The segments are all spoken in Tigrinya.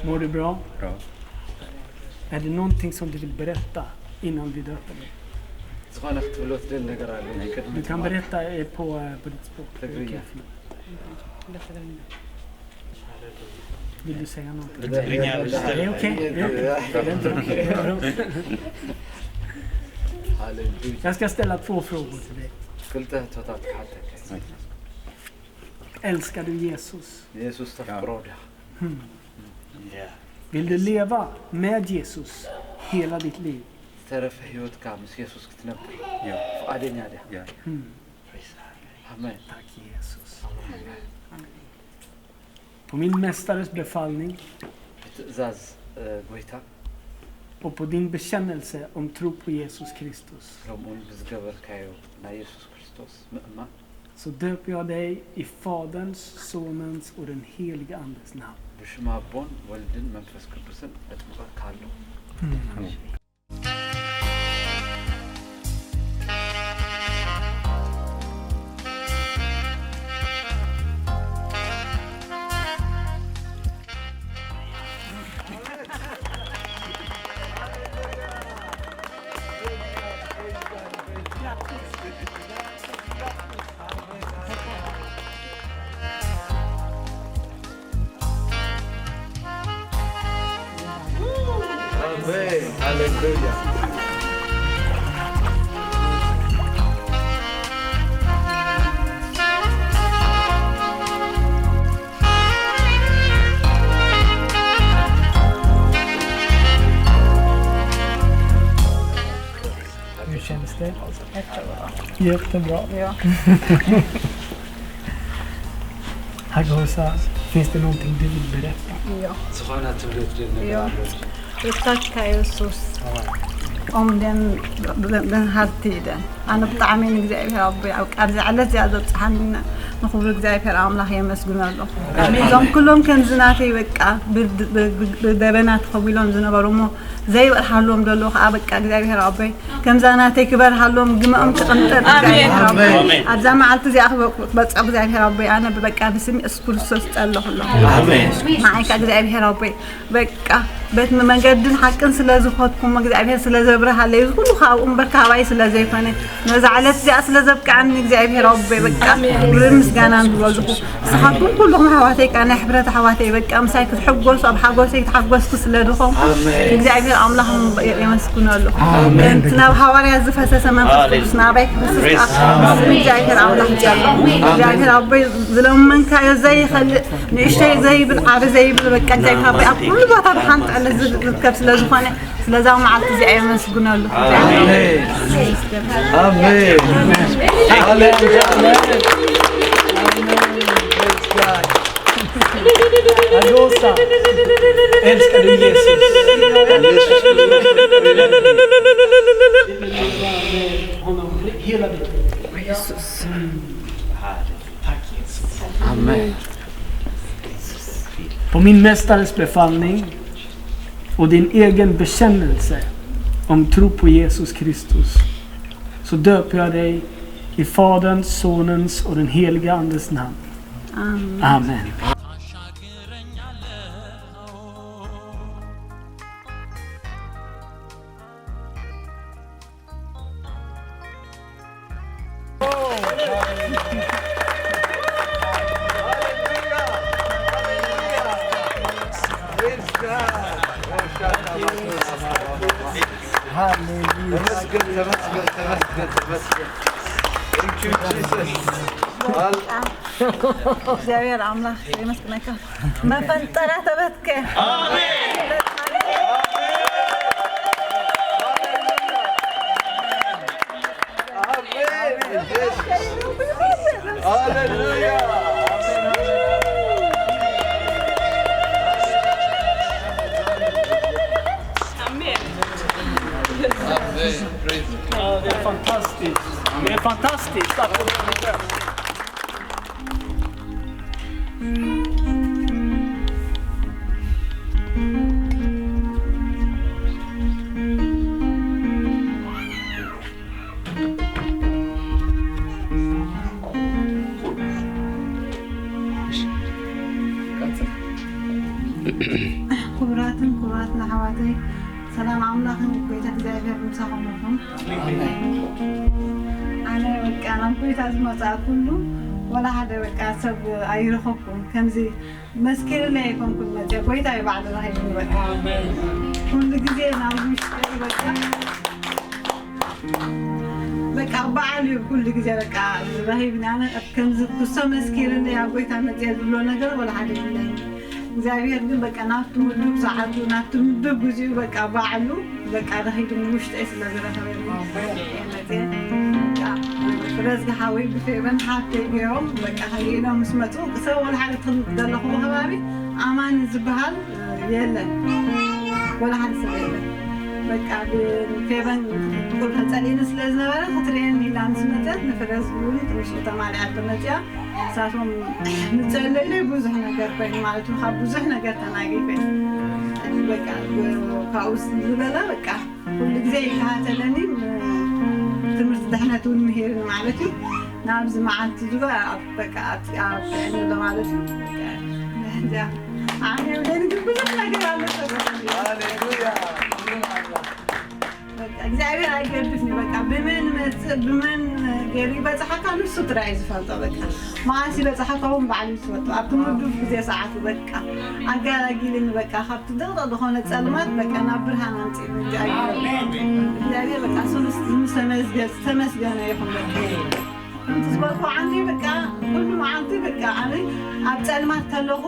Mår du bra? Bra. Är det någonting som du vill berätta innan vi döper dig? ዝኾነ ክትብሎ ትደሊ ነገር ኣሎ ናይ ቅድሚ Du kan berätta eh, på, eh, på ditt språk. ትግርኛ። Vill du säga någonting? ትግርኛ Det är okej. Det är bra. ሃሌሉያ። Jag ska ställa två frågor till dig. ክልተ ሕቶታት ክሓተካ። Älskar du Jesus? ንየሱስ ተፍቅሮ ዲኻ? Ja. Vill du leva med Jesus hela ditt liv? ዝተረፈ ህይወትካ ምስ የሱስ ክትነብር Ja. ፍቓደኛ ዲኻ? Ja. Mm. ኣሜን። Tack Jesus. På min mästares befallning ብትእዛዝ እ፣ ጎይታ och på din bekännelse om tro på Jesus Kristus ከምኡውን ብዝገበርካዮ ናይ የሱስ ክርስቶስ ምእማን så döper jag dig i Faderns, Sonens och den helige Andes namn. ብሽም ኣቦን ወልድን መንፈስ ቅዱስን እጥምቐካ ኣለኹ። ኣሜን። ሃሌሉያ። Hur känns det? Jättebra. Hagosa, finns det någonting du vill berätta? Ja. ዝኾነ ትብሎ ትደሊ ነገር Ja. ኣሎ? Tack Jesus. Om den, den, den här tiden. ኣነ ብጣዕሚ ንእግዚኣብሔር ኣቦይ ኣብ ኣብዚ ዕለት እዚኣ ዘብፅሓኒ ንክብሩ እግዚኣብሔር ኣምላኽ የመስግኖ ኣለኹ። እዞም ኩሎም ከምዚ ናተይ በቃ ብደበና ተኸዊሎም ዝነበሩ እሞ ዘይበርሃሎም ዘለዉ ከዓ በቃ እግዚኣብሔር ኣቦይ ከምዛ ናተይ ክበርሃሎም ግመኦም ክቕንጠጥ እግዚኣብሔር ኣቦይ ኣብዛ መዓልቲ እዚኣ ክበፅዖ እግዚኣብሔር ኣቦይ ኣነ ብበቃ ብስም የሱስ ክርስቶስ ይፀለኹሎም። ንዓይ ከዓ እግዚኣብሔር ኣቦይ በቃ በት መገድን ሓቅን ስለ ዝኸድኩም እግዚኣብሔር ስለ ዘብርሃለይ እዚ ኩሉ ካብኡ እምበር ካባይ ስለ ዘይኮነ ነዛ ዕለት እዚኣ ስለ ዘብቅዓኒ እግዚኣብሔር ኣቦይ በቃ ክብርን ምስጋናን ዝበዝኹ ንስኻትኩም ኩልኹም ኣሕዋተይ ከዓ ናይ ሕብረት ኣሕዋተይ በቃ ምሳይ ክትሕጎሱ ኣብ ሓጎሰይ ተሓጎስኩ ስለ ዝኾንኩ እግዚኣብሔር ኣምላኽ የመስግነሉ። እቲ ናብ ሃዋርያ ዝፈሰሰ መንፈስ ቅዱስ ናባይ ክፍስስ ብስም እግዚኣብሔር ኣምላኽ ይጸልኹ። እግዚኣብሔር ኣቦይ ዝለመንካዮ ዘይኸልእ ንእሽተይ ዘይብል ዓቢ ዘይብል በቃ እግዚኣብሔር ኣቦይ ኣብ ኩሉ ቦታ ብሓንቲ ዕለት ዝርከብ ስለ ዝኾነ ስለዛ መዓልቲ እዚኣ የመስግነሉ። ኣሜን። ኣሜን። ሃሌሉያ። Agosa. Älskar du Jesus? Honom hela ditt liv. Jesus. Tack Jesus. Amen. På min mästares befallning och din egen bekännelse om tro på Jesus Kristus så döper jag dig i Faderns, Sonens och den helige Andes namn. Amen. ተመስገን፣ ተመስገን፣ ተመስገን፣ ተመስገን። Thank you, Jesus. እግዚኣብሔር ኣምላኽ የመስግነካ። መፈንጠራ ተበትከ። ሃሌሉያ። Det är fantastiskt. Det är fantastiskt. ክቡራትን ክቡራትን ኣሕዋተይ፣ ሰላም ኣምላኽን ጎይታ እግዚኣብሔር ምሳኹም ይኹን። ኣነ በቃ ናብ ጎይታ ዝመጽኣ ኩሉ ወላ ሓደ በቃ ሰብ ኣይረኸብኩን። ከምዚ መስኪርለይ ኣይኮንኩን መጽያ፣ ጎይታ እዩ ባዕሉ ረኺቡኒ። በቃ ኩሉ ግዜ ናብ ውሽጢ በቃ በቃ በዓል እዩ ኩሉ ግዜ በቃ ረኺብኒ። ኣነ ከምዚ ክሶ መስኪርለይ ኣብ ጎይታ መጽየ ዝብሎ ነገር ወላ ሓደ የብለይን። እግዚኣብሔር ግን በቃ ናብቲ ምዱብ ሰዓቱ ናብቲ ምዱብ ግዚኡ በቃ ባዕሉ በቃ ረኺብኒ ውሽጠይ ስለ ዝረኸበኒ እየ መጽየ። በቃ ፍረዝጊ ሓወይ ብፌበን ሓፍተይ ገይሮም በቃ ከይኢሎም ምስ መጹ ሰብ ወላ ሓደ ትኽልጥ ዘለኹ ከባቢ ኣማኒ ዝበሃል የለን፣ ወላ ሓደ ሰብ የለን። በቃ ብፌበን ቁልፈ ጸሊእኒ ስለ ዝነበረ ክትርእየኒ ኢላ ምስ መጸት ንፍረዝጊ እውን ትንሽ ተማሊኣቶ መጽያ። ንሳቶም ንጸለይለይ ብዙሕ ነገር ኮይኑ ማለት እዩ፣ ካብ ብዙሕ ነገር ተናጊፈ። በቃ ካብኡ ዝበለ በቃ ኩሉ ግዜ ይከታተለኒ፣ ትምህርቲ ድሕነት እውን ምሂርኒ ማለት እዩ። ናብዚ መዓልቲ ዝባ በቃ ኣብዚኣ ኣብዚኣ ኣሎ ማለት እዩ። በቃ እንጃ። ኣነ የብለኒ ግን ብዙሕ ነገር ኣሎ። ሃሌሉያ። በቃ እግዚኣብሔር ኣይገድፍን እዩ። በቃ ብመን መጽእ ብመን ገይሩ ይበጽሓካ ንሱ ጥራይ እዩ ዝፈልጦ። በቃ መዓስ ይበጽሓካ እውን ባዕሉ እዩ ዝፈልጦ። ኣብቲ ምዱብ ግዜ ሰዓቱ በቃ ኣጋላጊልኒ። በቃ ካብቲ ድቕድቕ ዝኾነ ጸልማት በቃ ናብ ብርሃን ኣምጺእኒ። እግዚኣብሔር በቃ ስሉስ ዝተመስገ-፣ ዝተመስገነ ይኹን። በቃ ከምቲ ዝበልኩ ዓንዲ በቃ ኩሉ መዓልቲ በቃ ኣነ ኣብ ጸልማት ከለኹ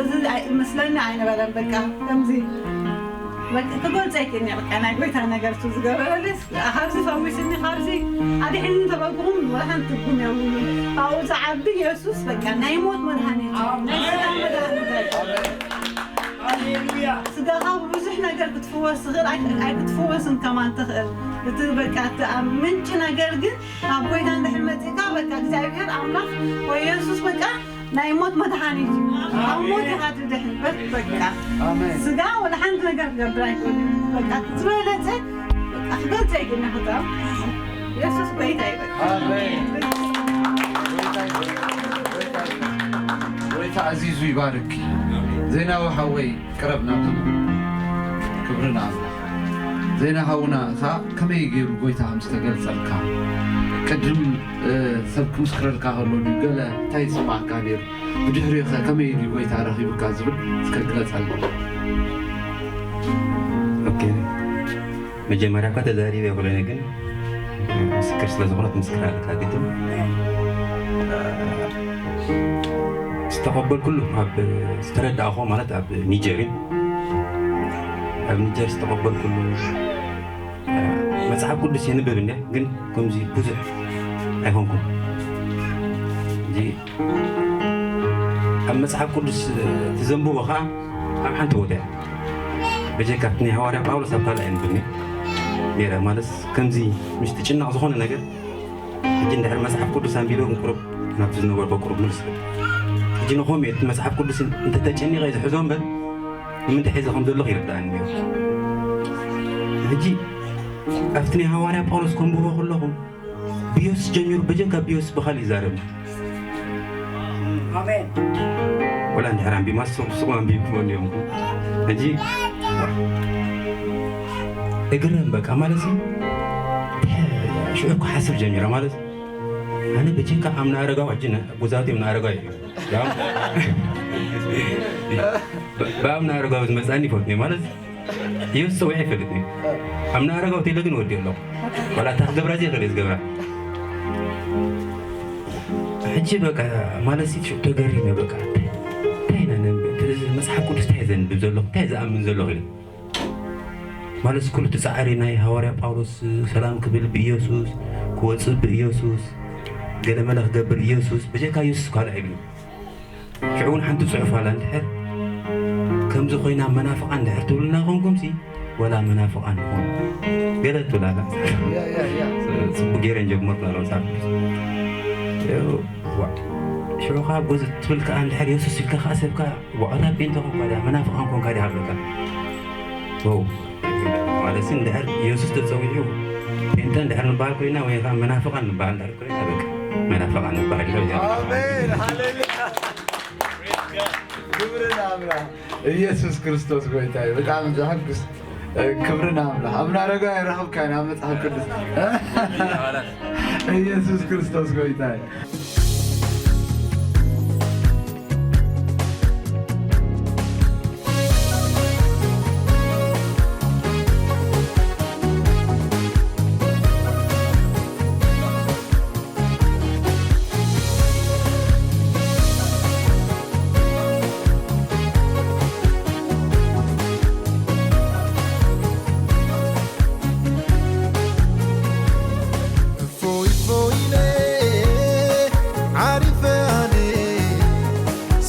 እዚ ኣይ-፣ መስለኒ ኣይነበረን። በቃ ከምዚ በቃ ክገልጾ ኣይክእልን እየ። በቃ ናይ ጎይታ ነገር እሱ ዝገበረለይ፣ ካብዚ ፈዊስኒ፣ ካብዚ ኣድሒኒ ተበልኩኹም ወላ ሓንቲ ትርጉም የብሉን። ኣብኡ ዝዓቢ የሱስ በቃ ናይ ሞት መድሃኒት እዩ። ናይ ስጋ መድሃኒት ኣይኮነን። ስጋኻ ብብዙሕ ነገር ክትፍወስ ትኽእል፣ ኣይ-፣ ኣይክትፍወስን ከማን ትኽእል። እቲ በቃ እቲ ኣብ ምንጪ ነገር ግን ካብ ጎይታ እንድሕር መጺእካ በቃ እግዚኣብሔር ኣምላኽ ወይ የሱስ በቃ ናይ ሞት መድሃኒት እዩ። ካብ ሞት ኢኻ ትድሕን። በ-፣ በቃ ኣሜን። ስጋ ወላ ሓንቲ ነገር ክገብር ኣይክእልን። በቃ ዝበለጸ በቃ ክገልጸ ኣይክእልን። ከዛ የሱስ ጎይታ እዩ በቃ። ኣሜን። ጎይታ ኣዚዙ ይባርክ። ዜናዊ ሓወይ ቅረብ ናብዚ። ክብሪ ንኣምላኽ። ዜና ሃውና ኸኣ ከመይ ገይሩ ጎይታ ከም ዝተገልጸልካ ቅድም፣ እ፣ ሰብ ክምስክረልካ ከሎ ድዩ ገለ እንታይ ይስምዓካ ነይሩ? ብድሕሪኡ ኸ ከመይ ድዩ ጎይታ ረኺቡካ ዝብል እስከ ግለጸልና። ኦኬ። መጀመርያ እኳ ተዛሪበ ይኽእለኒ፣ ግን ምስክር ስለ ዝኾነት ምስክር ኣለካ ግድን። ዝተቐበልኩሉ ኣብ ዝተረዳእኹ ማለት ኣብ ኒጀር እዩ። ኣብ ኒጀር ዝተቐበልኩሉ መጽሓፍ ቅዱስ የንብብ እንደ ግን ከምዚ ብዙሕ ኣይኮንኩም። እዚ ኣብ መጽሓፍ ቅዱስ ትዘንብቦ ኸዓ ኣብ ሓንቲ ቦታ እያ። ብጀካ ናይ ሃዋርያ ጳውሎስ ኣብ ካልእ ኣይንብብን ነይረ። ማለት ከምዚ ምስ ትጭነቕ ዝኾነ ነገር፣ ሕጂ እንድሕር መጽሓፍ ቅዱስ ኣንቢበ ግን ቁሩብ ናብቲ ዝነበርኩ ቁሩብ ምልስ። ሕጂ ንኸምኡ እየ እቲ መጽሓፍ ቅዱስ እንተተጨኒቐ እየ ዝሕዞ እምበር፣ ንምንታይ ሒዘ ከም ዘለኹ ይርድኣኒ ነይሩ። ሕጂ ኣብቲ ናይ ሃዋርያ ጳውሎስ ከንብቦ ከለኹ፣ ብዮስ ጀሚሩ፣ በጀካ ብዮስ ብኻልእ ይዛረብ። ኣሜን። ወላ እንድሕር ኣንቢብማ ስቕ ስቕ ኣንቢብኩሞ እንዲኹም። ሕጂ እግረም በቃ ማለት እዩ። ሽዑ ክሓስብ ጀሚረ ማለት እዩ። ኣነ በጀካ ኣምና ኣረጋዊ ሕጂ ነ-፣ ጉዛት ኣምና ኣረጋዊ እዩ። ያው ብኣምና ኣረጋዊ ዝመጻኒ ይፈትኒ ማለት እዩ። የሱስ ጸዊዐ ይፈልጥ እዩ። ኣምና ኣረጋዊ ተይለ ግን ወዲ ኣለኹ። ዋላ እታ ክገብራ ዘይኽእል እየ ዝገብራ። ሕጂ በቃ ማለት ሲ ሽዑ ተገሪመ በቃ። እንታይ ኢና ነንብብ? እዚ መጽሓፍ ቅዱስ እንታይ ዘንብብ ዘለኹ? እንታይ ዝኣምን ዘለኹ ኢለ። ማለት ኩሉ እቲ ጻዕሪ ናይ ሃዋርያ ጳውሎስ ሰላም ክብል ብኢየሱስ፣ ክወጽእ ብኢየሱስ፣ ገለመለ ክገብር ኢየሱስ፣ ብጀካ ኢየሱስ ካልእ ኣይብልን። ሽዑ እውን ሓንቲ ጽሑፍ ኣላ፣ እንድሕር ከምዚ ኮይና መናፍቓን እንድሕር ትብሉና ኮንኩምሲ፣ ወላ መናፍቓን ንኾን። ገለ ትብል ኣላ። ያ፣ ያ፣ ያ። ጽቡቕ ገይረ ጀመርኩ ናብዛ መጽሓፍ ቅዱስ። ዋ። ሽዑ ከኣ ጎዝ ትብል ከኣ እንድሕር የሱስ ኢልካ ከኣ ሰብካ፣ ዋ፣ ኣታ ጴንጠ ኮንካ ድያ፣ መናፍቓን ኮንካ ድያ ሃብለካ። ዋው። ማለት እንድሕር የሱስ ተጸዊዑ፣ ጴንጠ እንድሕር ንበሃል ኮይና ወይ ከኣ መናፍቓን ንበሃል እንድሕር ኮይና፣ በቃ መናፍቓን ንበሃል ኢሎም እዮም። ኣሜን። ሃሌሉያ። ክብሪ ንኣምላኽ። ኢየሱስ ክርስቶስ ጎይታ እዩ። ብጣዕሚ ዘሐጉስ። ክብሪ ንኣምላኽ። ኣቡነ ኣረጋዊ ኣይረኸብካን ኣብ መጽሓፍ ቅዱስ። ኢየሱስ ክርስቶስ ጎይታ እዩ። እፎይ እፎይ ኢለ ዓሪፈ ኣነ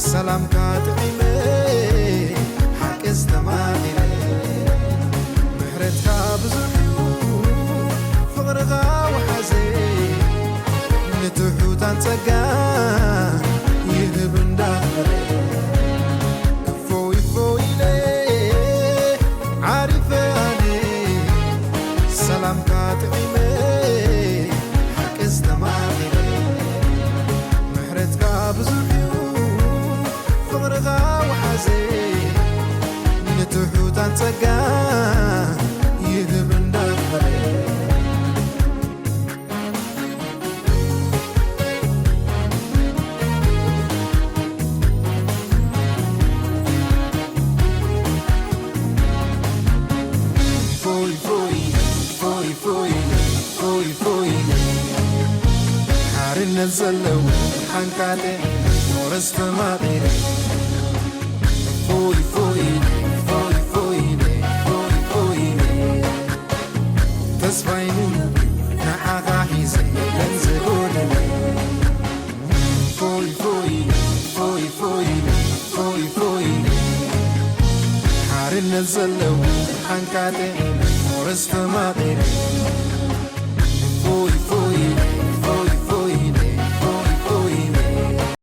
ሰላምካ ጥዒመ ሓቂ ኣስተማቒረ ምሕረትካ ብዙሕ እዩ ፍቕርኻ ወሓዘ ንትሑታን ጸጋ ይህብ እንዳኽበረ እፎይ እፎይ ኢለ ዓሪፈ ኣነ ሰላምካ ጥዒመ ሓቂ ኣስተማቒረ ምሕረትካ ብዙሕ እዩ ፍቕርኻ ወሓዘ ንትሑታን ጸጋ ይህብ እንዳኽበረ ፎይ ፎይ ፎይ ፎይ ፎይ ፎይ ሓርነት ዘለዎ ሓንካተ ሞረስ ተማቒረ ፎይ ፎይ ፎይ ፎይ ፎይ ፎይ ተስፋይ ሙሉ ንዓኻ ሒዘ የለን ዝጎደለ ፎይ ፎይ ፎይ ፎይ ፎይ ፎይ ሓርነት ዘለዎ ሓንካተ ሞረስ ተማቒረ